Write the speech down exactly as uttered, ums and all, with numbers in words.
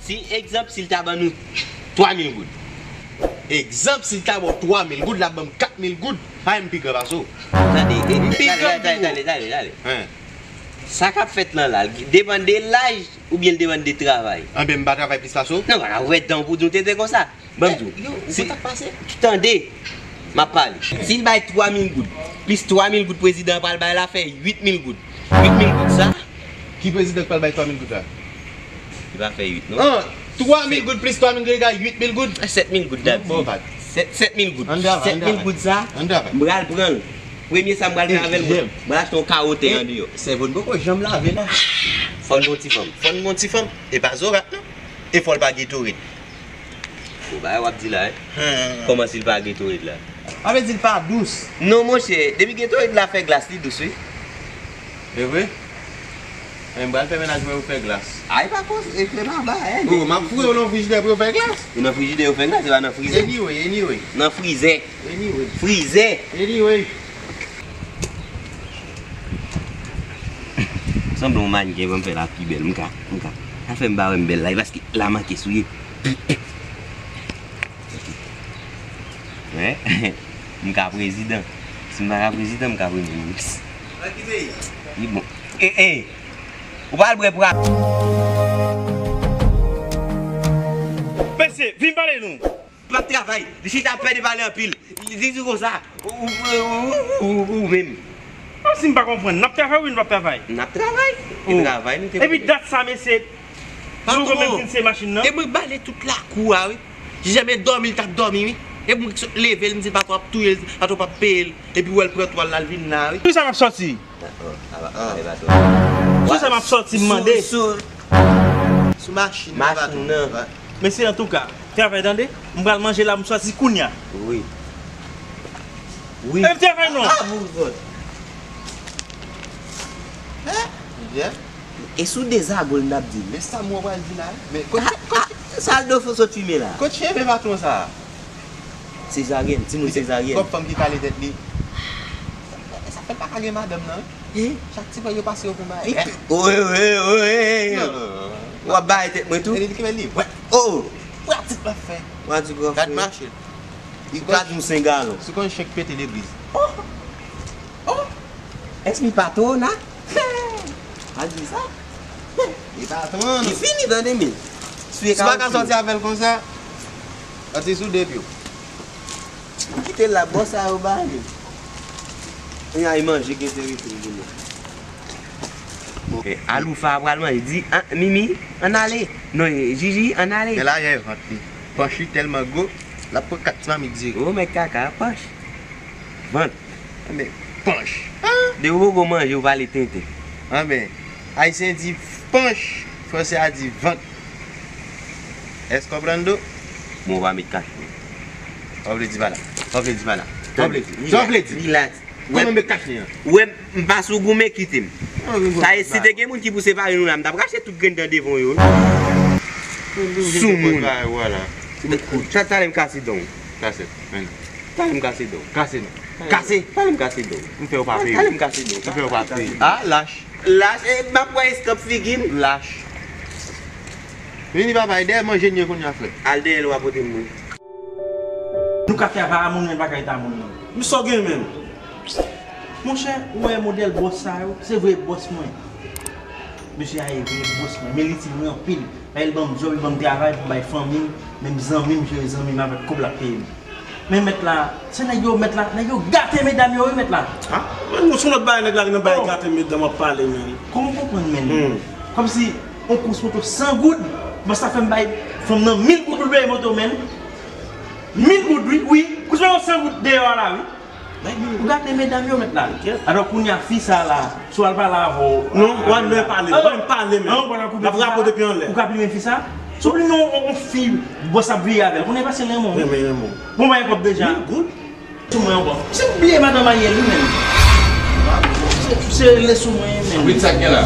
Si, egzanp, si l ta ban nou twa mil goud. Egzanp, si l ta ba w twa mil goud, l ap ban m kat mil goud. Ay, m pi gran pase w. Tande, e, m pi gran pase w. Tande, tande, tande, tande. Hen. Sa k ap fèt lan la, l depann de laj oubyen l depann de travay? Anben, m pa travay plis pase w. Non, pa ka ouvè dan w pou di w tenten konsa. Ban m di w. Yo, ou konn sa k pase? Tande, m ap pale. Si l bay twa mil goud, plis twa mil goud prezidan an pral bay la, fè uit mil goud. Uit mil goud sa. Ki prezidan k pral bay twa mil goud la? Li pa fè uit, non. Ah, twa mil goud plis twa mil goud egal uit mil goud? Sèt mil goud, David. Bon, bon, sèt, sèt mil goud. Sèt mil goud sa, m pral pran l. Premye sa m pral fè avè l, m pral achte yon kawo ten andeyò. Sèvo n poko janm lave la. Fò n gon ti fanm. Fò n gon ti fanm. E pa zorat, non. E fò l pa Gatorade. Bon, bagay w ap di la, wi. Kòman si l pa Gatorade la? Sa vle di l pa dous. Non, monchè, depi Gatorade la fè glas, li dous, wi. E vre? Men m pral fè mennaj mwen pou fè glas. Ay, pa koz, e fè maba, eh. Oh, m ap foure yo nan frijidè pou yo fè glas. E nan frijidè yo fè glas, se pa nan frizè. Anyway, anyway. Nan frizè. Anyway. Frizè. Anyway. Sanble yon mannken, ban m fè la pi bèl, m ka, m ka. Sa fè m pa wè m bèl la, e paske la manke souye. Wè, m ka prezidan. Si m pa ka prezidan, m ka premye minis. Li bon. E, e, ou pral bwè pra. Mesye, vin pale nou. M ap travay. Li chita pè de pale anpil. Li di konsa, ou, ou, ou, ou, ou menm. Kòmsi m pa konprann. N ap travay wi, n p ap travay? N ap travay. E travay nou te... Epi dat sa, mesye, nou konn menm fin se machin nan? E mwen bale tout lakou a, wi. Jijè men dòmi, li t ap dòmi, wi. E mwen ki sot leve l, m di l patwon ap touye l, patwon p ap peye l. Epi wè l pran twal la, l vin la, wi. Sou sa m ap sòti. Sou sa m ap sòti, m mande. Sou, sou, sou machin nan. Machin nan. Mesye, antouka, travay tande. M pral manje la, m sòti kounya. Wi. Wi. E travay non. Ah, pou zòt. Hein? Jè? E sou dezagol n ap di. Men sa mwen pral di la. Men kote, kote, sa l do fo sot fimen la. Kote cheve patwon sa? Sezaryèn, timoun sezaryèn. Kòm fanm ki kale tèt li. Sa fè l pa ka gen madanm nan, wi. Chak ti pwen yo pase yo pou bay. Oye, oye, oye. W ap bay tèt mwen tou. E li ki men li. Oh! Pratik l ap fè. Pratik w ap fè. Gad mache. Li ka di yon senk galon. Si w konn chen k pete legliz. Oh! Oh! Èske li patwon a? Pa di sa. Li patwon. Li fini tande men. Si w pa ka sòti avè l konsa, sòti sou de pye w. Kite l la, bò sa yo ba li. Kounya e manje ki enterese l pou mwen. Bon, e, Aloufa pral manje, di, ah, Mimi, ann ale. Non, e, Jiji, ann ale. Men la, jè vant li. Panch li tèlman gwo, l ap pran kat ti mamit dirèk. Gwo mèt kaka, panch. Vant. Anben, panch. Depi w poko manje, w pale tenten. Anben, Ayisyen di panch, Fransè a di vant. Est-ce comprendo? Bon, w pa met kach non. Sa w vle di pa la? Sa w vle di pa la? Sa w vle di? Sa w vle di? Relax. Kòman met kach li an? Ou wè m pa sou goumen, kite m. Sa e, si te gen moun ki pou separe nou la, m t ap rache tout grenn dan devan w yo. Soumoun. Talè m kase dan w. Kase. Talè m kase dan w. Kase non. Kase. Talè m kase dan w. M fè w pa peye. Talè m kase dan w. M fè w pa peye. Ah, lach. Lach, e, m ap wè eskanp figi m. Lach. Vini papa, e dèyè manje n ye kounye a, frè. Al dèyè l, w a pote m mwen. Nou ka fè ava a moun nan, pa ka eta moun nan. Men sa w gen menm? Monchè, ou wè modèl bòs sa yo? Se vre bòs mwen. Mesye a e vre bòs mwen, men l itil mwen anpil. Paske l ban m djòb, li ban m travay pou m bay fanmi m, menm zanmi m, jere zanmi m avèk kòb l ap peye m. Men mèt la, se nèg yo, mèt la, nèg yo gate medam yo, wi, mèt la. Ah, men nou, se yon lòt bagay, nèg la gen nan bagay gate medam w ap pale, men. Kòman w konprann, men? Kòmsi yon kous moto san goud, men sa fè m bay fanm nan mil goud pou l peye moto, men. Mil goud, wi, wi. Kous moto san goud deyò a la, wi. Ou gate medam yo mèt la. Alò kounye a fi sa la, si w al pale avè w. Non, w al lè pale, w al pale men. L ap rapo depi anlè. Ou ka plimen fi sa? Si w plimen yon, yon fi, bòs ap vire avè l. Konnen pase renmen w. Renmen, renmen w. Bon, mwen kòb deja. Mil goud? Sou mwen ankò. Se bliye madanm Ariel wi menm. Se, se rele sou mwen menm. Wi, sa k gen la?